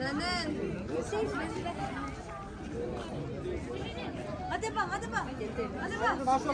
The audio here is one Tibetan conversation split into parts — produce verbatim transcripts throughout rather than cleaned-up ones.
ང་བསྡད་པ་ང་བསྡད་པ་ང་བསྡད་པ།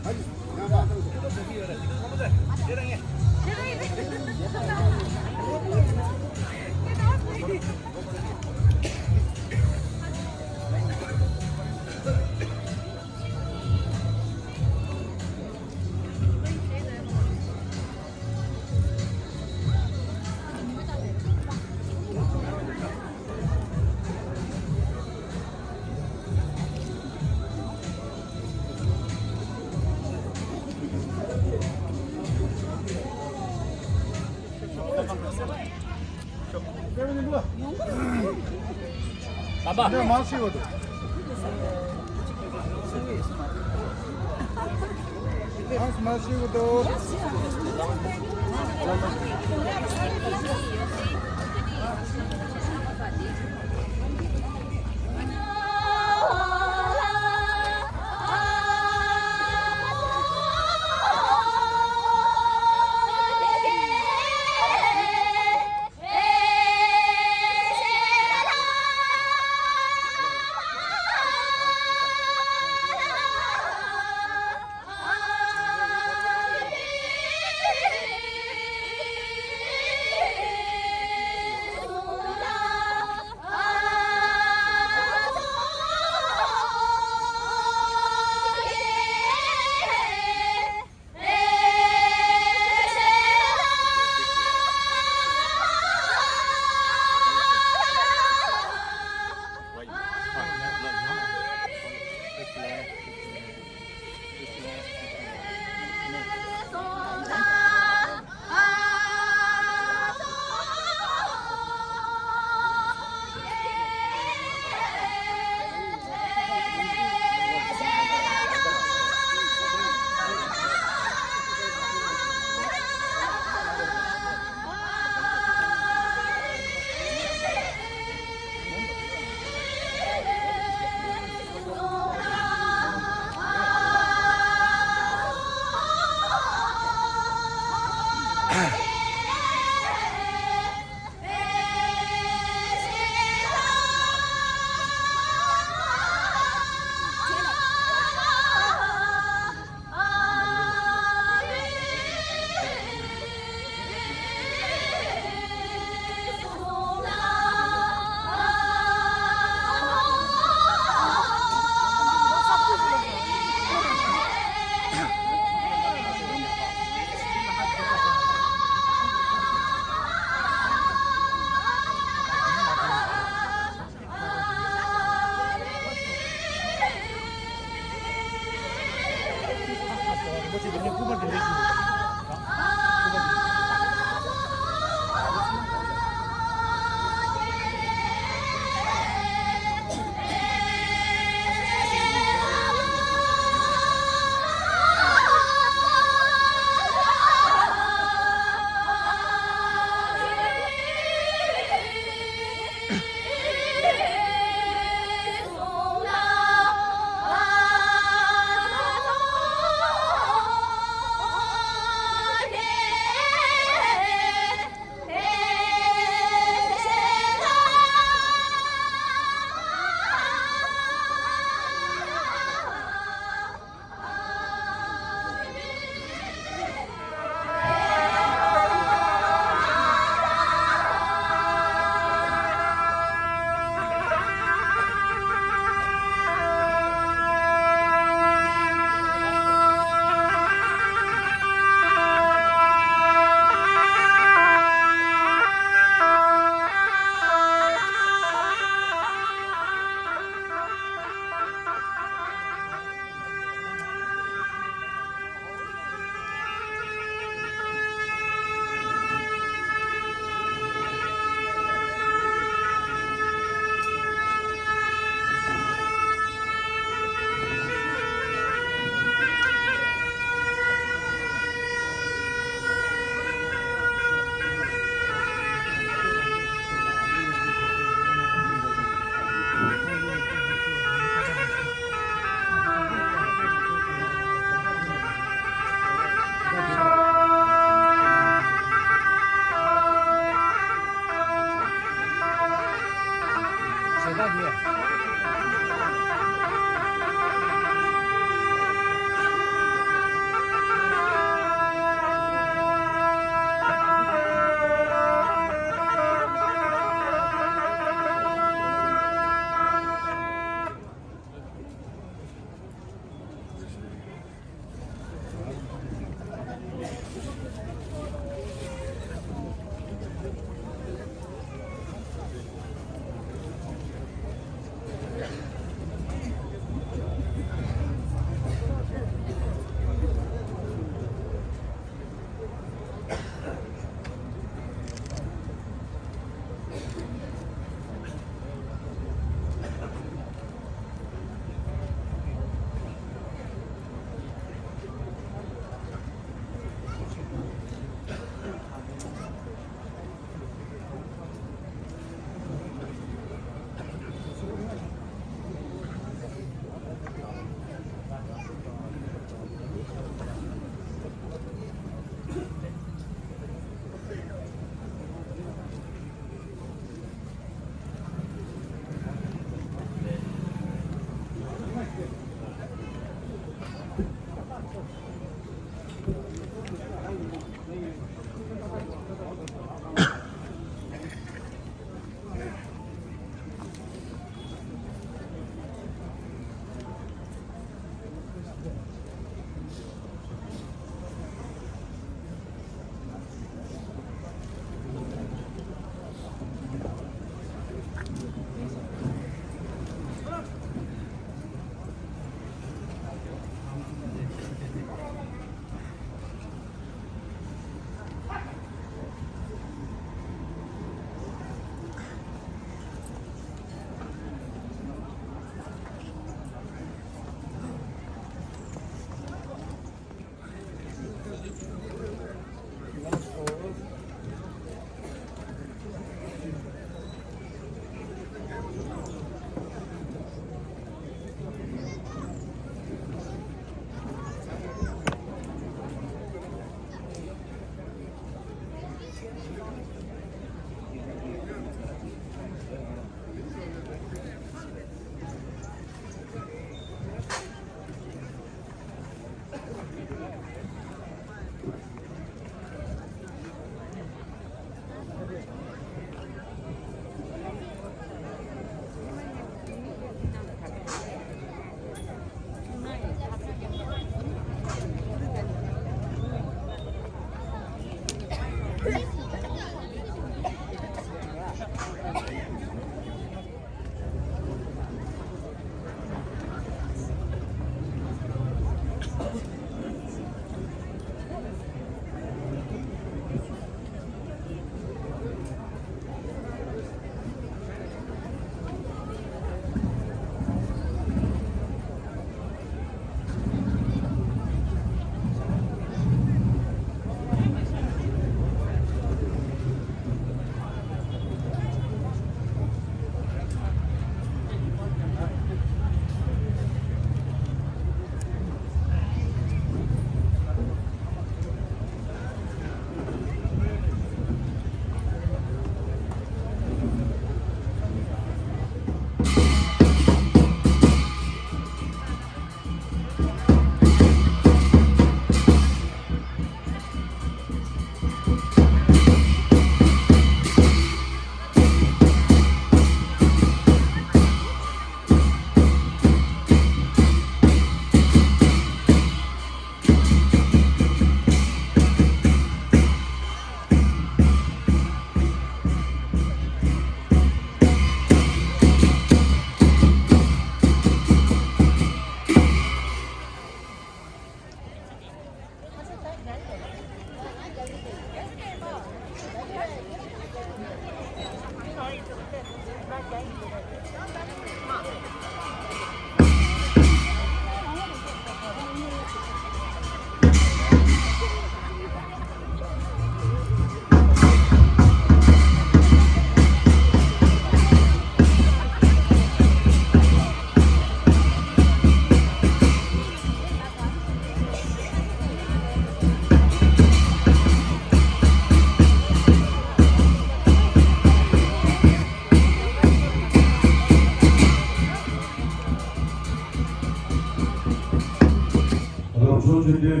ཆུ་སྟོན་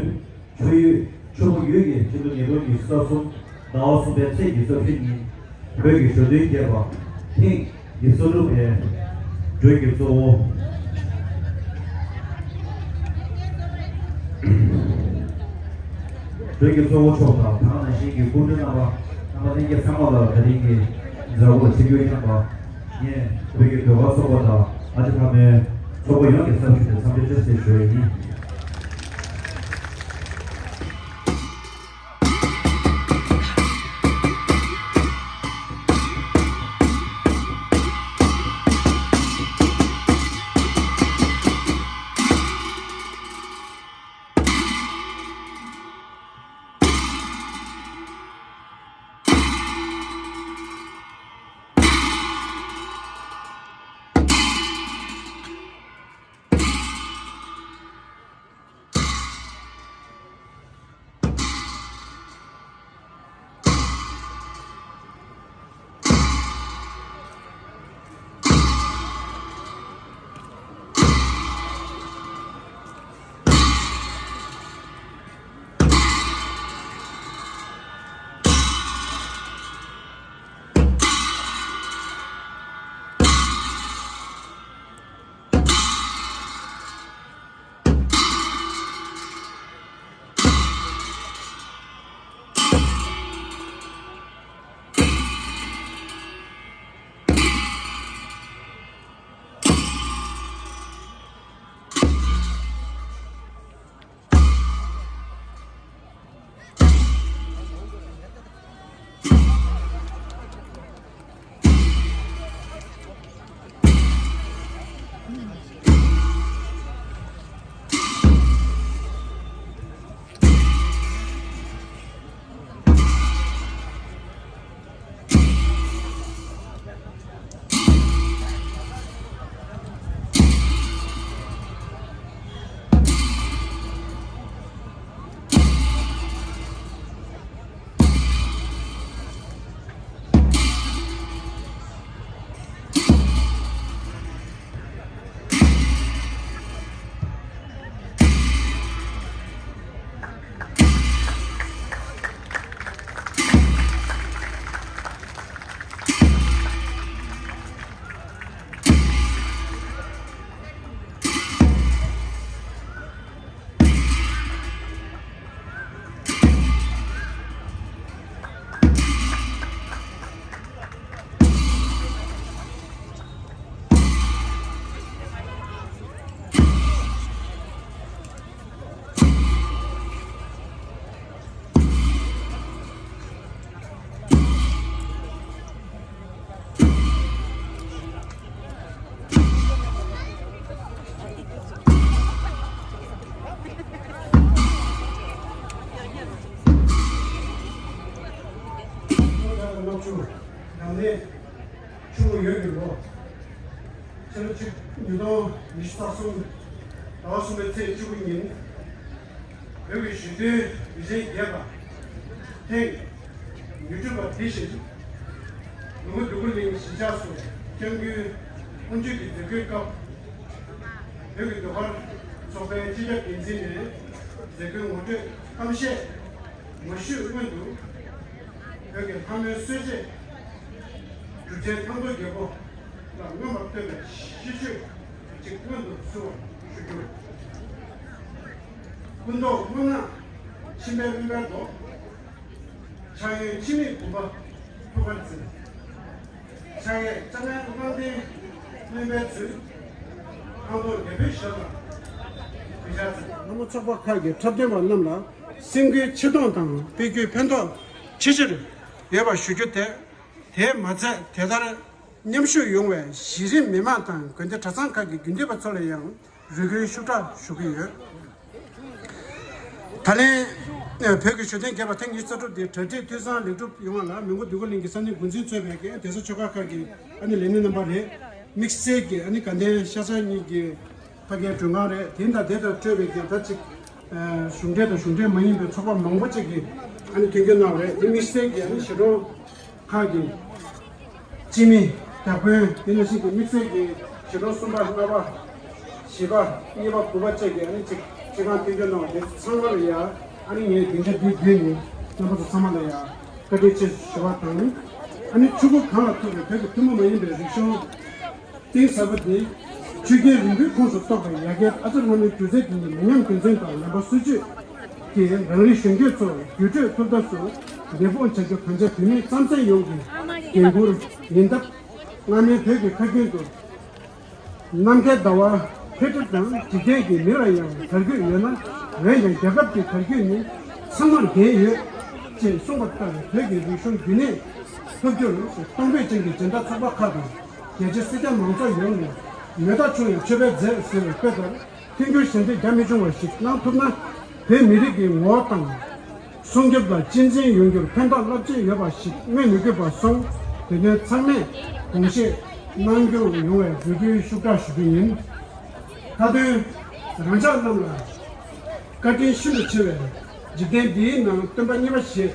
ཆུ་ཡོས་ཆུ་བོ་ཡོས་ཀྱི་ཕྱི་ལོ་ཉིས་སྟོང་ཉི་ཤུ་རྩ་གསུམ་ཟླ་བ་གསུམ་པའི་ཚེས་ཉི་ཤུ་རྩ་བཞི་ཉིན་བོད་ཀྱི་གཞོན་ནུའི་རྒྱལ་བ་ཐེངས་ཉི་ཤུ་རྩ་དྲུག་པའི་སྒྲོལ་གྱི་གཙོ་བོ། སྒྲོལ་གྱི་གཙོ་བོ་མཆོག་དང་དེ་ནང་བཞིན་གྱི་སྐུ་མགྲོན་རྣམ་པ་རྣམ་པ་ལྷན་རྒྱས་ཚང་མ་ལ་ད་རིང་གི་མཛད་སྒོ་ལ་ཆིབས་བསྒྱུར་བསྐྱངས་པ་ངས་བོད་ཀྱི་ཟློས་གར་ཚོགས་པ་དང་ཨ་ཅེ་ཕ་མའི་ཚོགས་པ་ཡོངས་ཀྱི་ས་ཞུ་ནས་འཚམས་འདྲི་བཀྲ་ཤིས་བདེ་ལེགས་ཞུ་ཡ་ཡིན། ཆུ་བོ་ཡོས་ཀྱི་ལོ། ཕྱི་ལོ་ཆིག་ཉིས་སྟོང་ཉི་ཤུ་རྩ་གསུམ་ཟླ་བ་གསུམ་པའི་ཚེས་བཅུ་དགུ་ཉིན། བོད་ཀྱི་གཞོན་ནུའི་དུས་ཆེན་རྒྱས་པ་ཐེངས་ཉེར་དྲུག་པ་དེ་བཞིན། ལུང་པ་འདོད་རྒུ་གླིང་གཞིས་ཆགས་སུ་སྐྱབས་མགོན་དབུ་འབྱེད་ཀྱི་མཛད་སྒོའི་སྐབས། བོད་ཀྱི་ཟློས་གར་ཚོགས་པའི་སྤྱི་ཁྱབ་འགན་འཛིན་ནས་མཛད་སྒོའི་ངོ་སྤྲོད་གཏམ་བཤད་མ་ཞུས་སྔོན་དུ། བོད་ཀྱི་ལྷ་མོའི་སྲོལ་འབྱེད་གྲུབ་ཆེན་ཐང་སྟོང་རྒྱལ་པོ་ལ་མངོན་པར་བསྟོད་པའི་ཤིས་བརྗོད་ཅིག་སྔོན་དུ་ཚུད་པར་ཞུ་རྒྱུ། སྐུ་མདོག་སྔོ་ནག་མཆིན་པའི་རློན་པའི་མདོག་ཕྱག་གཡོན་འཆི་མེད་འབུམ་པ་ཐུགས་ཀར་འཛིན། ཕྱག་གཡས་ལྕང་ངན་གླང་ལྡན་རློན་པའི་མཛོད། ཐང་སྟོང་རྒྱལ་པོའི་ཞབས་ལ་གུས་ཕྱག་འཚལ། ལྷ་མོ་ཚོགས་པ་ཁག་གི་འཁྲབ་སྟོན་པ་རྣམས་ལ་སེམས་འགུལ་ཆེ་མཐོང་དང་དཔེ་བརྒྱུད་ཕན་ཐོགས་ཆེ་ཆེར་ཡོད་པ་ཞུ་རྒྱུ་དེ། དེས་མ་ཚད་དེ་ལྟར་མཉམ་ཞུགས་ཡོང་བའི་གཞི་རིམ་མི་མང་དང་དགོན་སྡེ་གྲྭ་ཚང་ཁག་གི་དགེ་འདུན་པ་ཚོ་ལ་ཡང་རེ་སྐུལ་ཤུགས་དྲག་ཞུ་གི་ཡོད། ད་ལན། བོད་ཀྱི་གཞོན་ནུའི་རྒྱས་པ་ཐེངས་ཉི་ཤུ་རྩ་དྲུག་འདི་གྲ་སྒྲིག་འཐུས་ཚང་ལེགས་གྲུབ་ཡོང་བ་ལ་མོན་གྷོ་འདོད་རྒུ་གླིང་གི་ས་གནས་འགོ་འཛིན་གཙོས་པའི་གདན་ས་ཆོས་ཁག་ཁག་གི་ཨ་ནི་ལས་སྣེ་རྣམ་པ་རེད། དམིགས་བསལ་གྱི་ཨ་ནི་དགའ་ལྡན་ཤར་རྩ་གཉིས་ཀྱི་ཕ་གིའི་མགྲོན་ཁང་རེད། དེ་དང་དེ་དང་སྤྲོས་པའི་གདན་ས་གཅིག་གཞུང་འབྲེལ་དང་གཞུང་འབྲེལ་མ་ཡིན་པའི་ཚོགས་པ་མང་པོ་གཅིག་གིས་ཨ་ནི་མཐུན་འགྱུར་གནང་བ་རེད། དེ་དམིགས་བསལ་གྱི་ཨ་ནི་གཞིས་གྲོང་ཁག་གི་སྤྱི་མི་བདག་དཔོན་དེ་ནང་བཞིན་གྱི་དམིགས་བསལ་གྱི་གཞིས་གྲོང་གསུམ་པ་ལྔ་པ་ བཞི་པ། གཉིས་པ། དགུ་པ་བཅས་ཀྱིས་ཨ་ནི་ཅིག་སྤྱི་ཁང་རྟེན་འབྱོར་གནང་བ་དེ་ཚང་མ་ལ་ཡ། ཨ་ནི་ངས་སྡིངས་ཆ་འདི་བརྒྱུད་ནས་རྣམ་པ་ཚོ་ཚང་མ་ལ་ཡ་བཀའ་དྲིན་ཆེ་ཞུ་བ་དང་། ཨ་ནི་ཆུ་བོ་གངས་ལ་ཐུག་པའི་བོད་ཀྱི་ཐུན་མོང་མ་ཡིན་པའི་རིག་གཞུང་གཏིང་ཟབ་པ་འདི་ཆོས་རྒྱལ་རིང་པོའི་ཁོངས་སུ་གཏོགས་པའི་ཡ་གྱལ་ཨ་ཙརྱ་ལྷ་མོའི་སྒྱུ་རྩལ་འདི་ཉིད་མི་ཉམས་རྒྱུན་འཛིན་དང་ལེན་པ་སྲིད་ཇུས་ཀྱིས་རང་རིགས་གཞོན་སྐྱེས་ཚོར་བརྒྱུད་སྤྲོད་ཐུབ་ཐབས་སུ་འབད་འབུངས་བྱ་རྒྱུ་གངས་ཅན་བོད་མིའི་རྩམ་ཟན་ཡོངས་ཀྱི་འགན་འཁུར་ཡིན་སྟབས། སྔ་མའི་བོད་ཀྱི་ཁ་རྒྱུན་དུ། ནམ་མཁའི་ཟླ་བ་འཕེལ་འགྲིབ་དང་འཇིག་རྟེན་གྱི་མི་ལ་ཡང་དར་རྒུད་ཡོད་ན། འོན་ཀྱང་རྒྱལ་ཁབ་ཀྱི་དར་རྒུད་ནི་ཚང་མར་འགན་ཡོད་ཅེས་གསུངས་པ་ལྟར། བོད་ཀྱི་རིག་གཞུང་རྒྱུན་གནས་ཐུབ་རྒྱུར་གཏོང་ཕོད་ཅན་གྱི་སྦྱིན་བདག་ཚོགས་པ་ཁག་དང་། རྒྱལ་སྤྱིའི་སྲིད་སྐྱོང་མང་ཚོགས་ཡོངས་ནས་མེ་སྟག་ཆུང་ཡང་མཆོད་པའི་རྫས་ཟེར་བའི་དཔེ་ལྟར། མཐུན་འགྱུར་ཞབས་འདེགས་རྒྱ་མི་ཆུང་བ་ཞིག་གནང་ཐུབ་ན། བོད་མི་རིགས་ཀྱི་ངོ་བོ་དང་། སྲུང་སྐྱོབ་དང་གཅེས་འཛིན་ཡོང་རྒྱུར་ཕན་ཐོགས་རླབས་ཆེན་ཡོད་པ་ཞིག་སྨོས་མི་དགོས་པར་སོང་། དེ་དོན་ཚང་མས་དགོངས་བཞེས་གནང་རྒྱུར་ཡོང་བའི་འབོད་སྐུལ་ཤུགས་དྲག་ཞུ་རྒྱུ་ཡིན། མཐའ་དོན། རང་ཅག་རྣམས་ལ་བཀའ་དྲིན་ཤིན་ཏུ་ཆེ་བའི་འཇིག་རྟེན་འདིའི་ནང་སྟོན་པ་གཉིས་པ་ཞེས།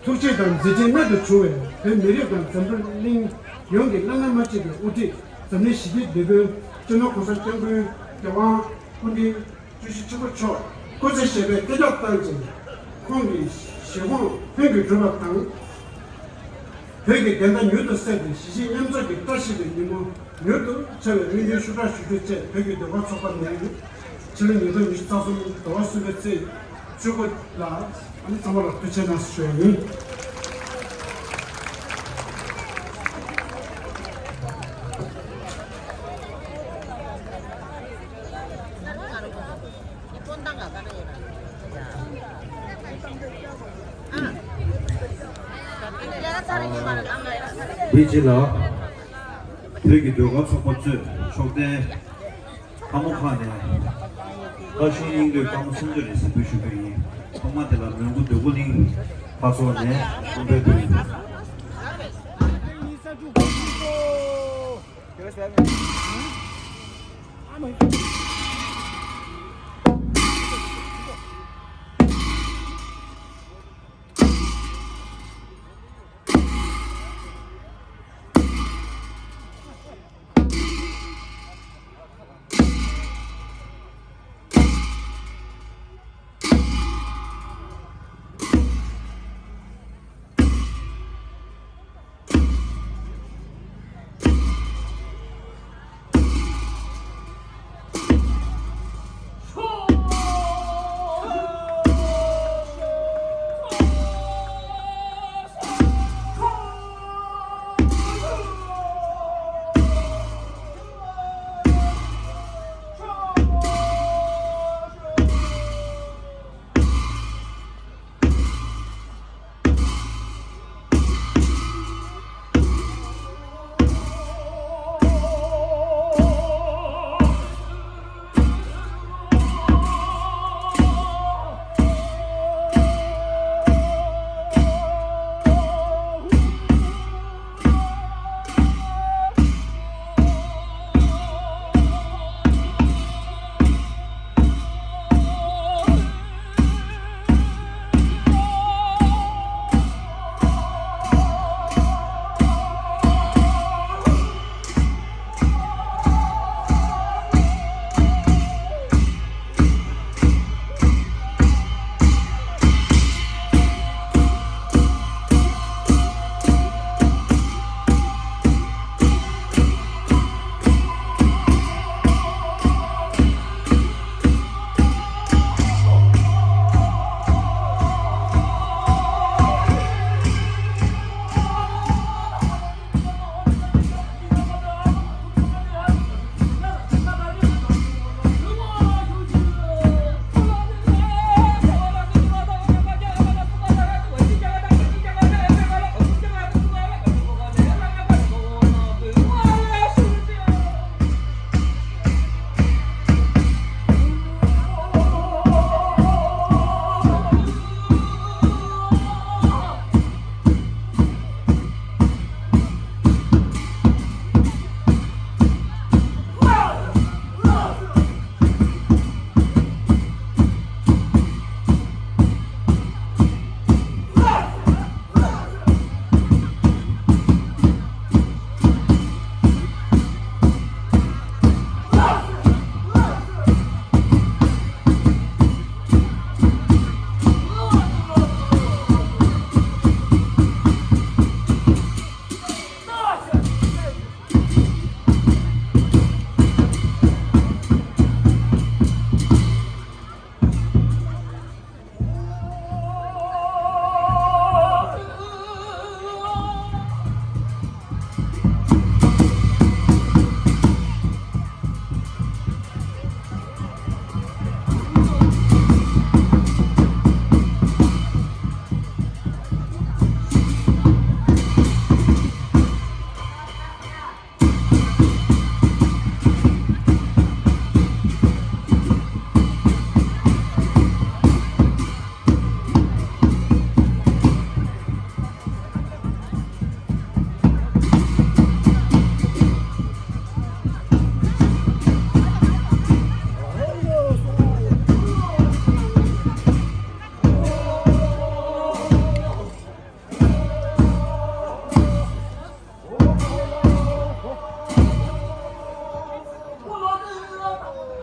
ཐུགས་རྗེ་དང་མཛད་འཕྲིན་རྨད་དུ་བྱུང་བའི་བོད་མི་རིགས་དང་འཛམ་བུ་གླིང་ཡོངས་ཀྱི་བླ་ན་མ་མཆིས་པའི་དབུ་ཁྲིད། འཛམ་གླིང་ཞི་བདེའི་དེད་དཔོན་སྤྱི་ནོར་གོང་ས་སྐྱབས་མགོན་རྒྱལ་དབང་སྐུ་ཕྲེང་བཅུ་བཞི་ཆེན་པོ་མཆོག་སྐུ་ཚེ་ཞབས་པད་བསྐལ་བརྒྱར་བཏང་ཞིང་། ཁོང་གི་བཞེད་དགོངས་ལྷུན་གྱིས་གྲུབ་པ་དང་། བོད་ཀྱི་བདེན་མཐའ་མྱུར་དུ་གསལ་ཏེ་གཞིས་བྱེས་མཉམ་འཛོམས་ཀྱི་བཀྲ་ཤིས་པའི་ཉིན་མོ་མྱུར་དུ་འཆར་བའི་དམིགས་ཡུལ་ཤུགས་དྲག་ཞུ་རྒྱུ་བཅས། བོད་ཀྱི་ཟློས་གར་ཚོགས་པ་ནས་ཕྱི་ལོ་ཉིས་སྟོང་ཉི་ཤུ་རྩ་གསུམ་ཟླ་བ་གསུམ་པའི་ཚེས་བཅུ་དགུ་ལ་ཨ་ནི་ཚང་མ་ལ་ཐུགས་རྗེ་གནང་ཞུ་ཡ་ཡིན། འདི་རྗེས་ལ་བོད་ཀྱི་ཟློས་གར་ཚོགས་པ་གཙོས་ཕྱོགས་མཐའི་ལྷ་མོ་ཁག་ནས་བཀའ་བཞིན་སྙིང་འདོད་བཀའ་མོ་སུམ་ཅུ་རེ་གཟིགས་འབུལ་ཞུ་རྒྱུ་ཡིན། ཐོག་མ་དེ་ལ་མོན་གྷོ་འདོད་རྒུ་གླིང་ལྷ་ཚོགས་ནས་དབུ་འབུལ་འབུལ།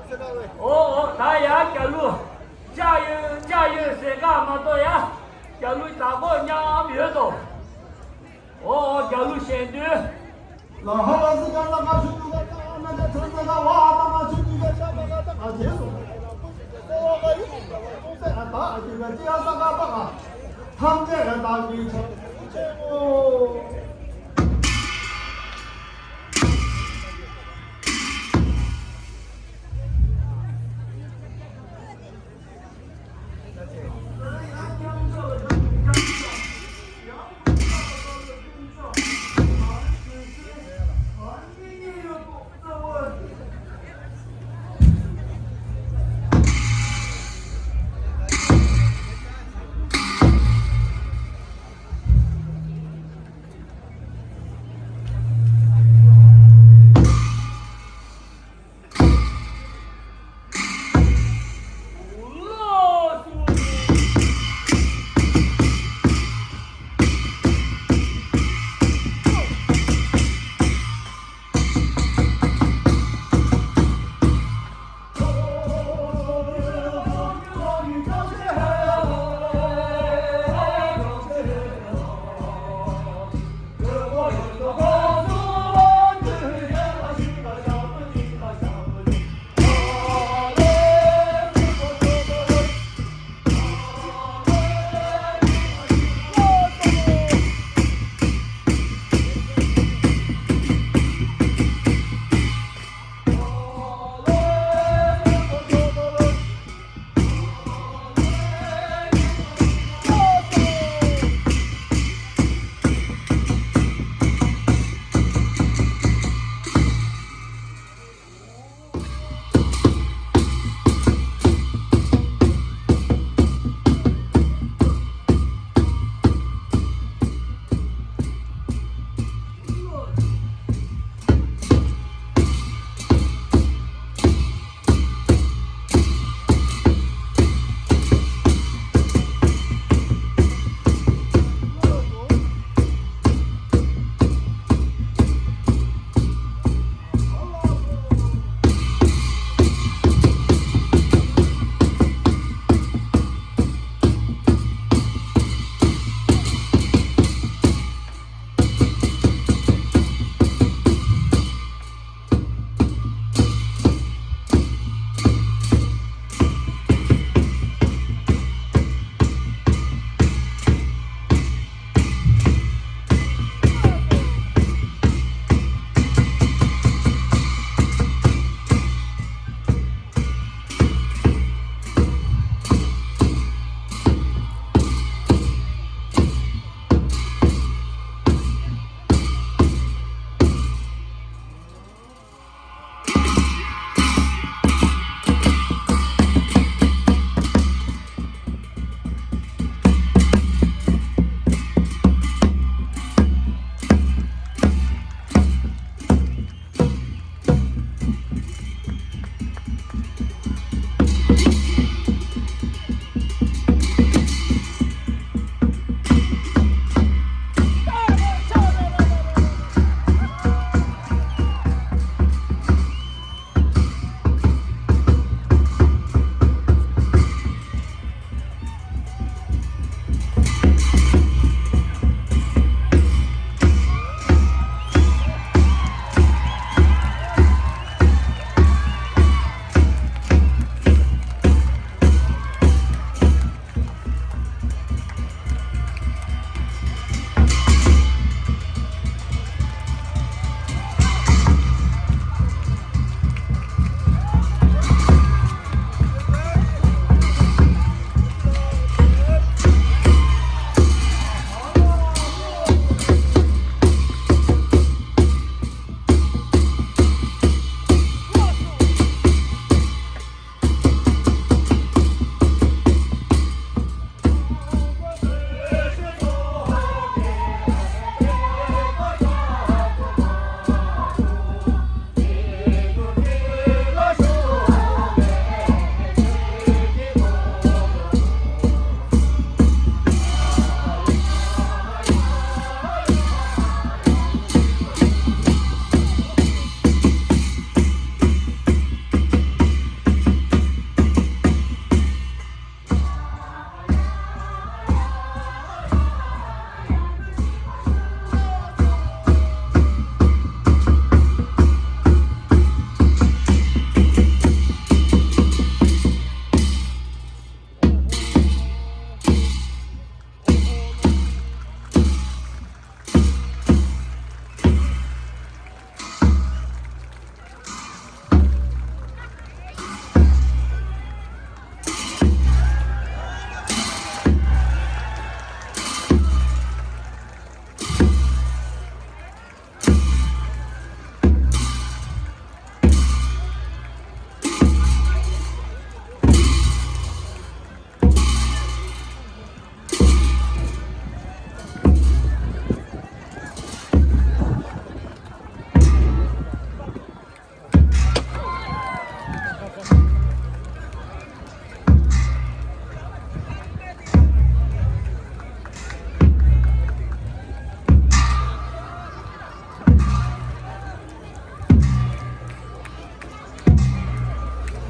ཨོ་ཨོ། ད་ཡ་རྒྱ་ལུ་ལྕགས་ཡོད་ལྕགས་ཡོད་ཟེར་ག་མ་གཏོགས་ཡ། རྒྱ་ལུ་བདག་པོ་མཉམ་ཡོད་དོ། ཨོ་ཨོ། རྒྱ་ལུ་ཞལ་འདོན། ལ་ཧ་ལ་སི་ཀ་ལ་ཀ་ཤུ་ཏུ་ཀ་ཏ་ཨ་ན་ཀ་ཚ་ས་ཀ་ཝ་ཧ་ཏ་མ་ཆུ་ཏུ་ཀ་ཤ་པ་ཀ་ཏ་ཨ་ཇེ་སོ་ཀ་ཡ་ལ་པུ་ཤི་ཀ་སེ་ཝ་ཀ་ཡུ་ཀ་ཏ་ཀ་ཅི་ཡ་ས་ཀ་པ་ཀ་ཐམས་ཅད་ཀ་ཏ་གི་ཆ་ཆེ་བོ།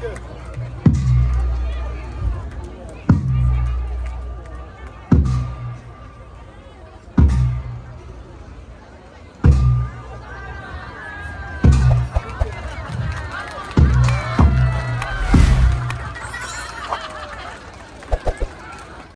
ཡོད།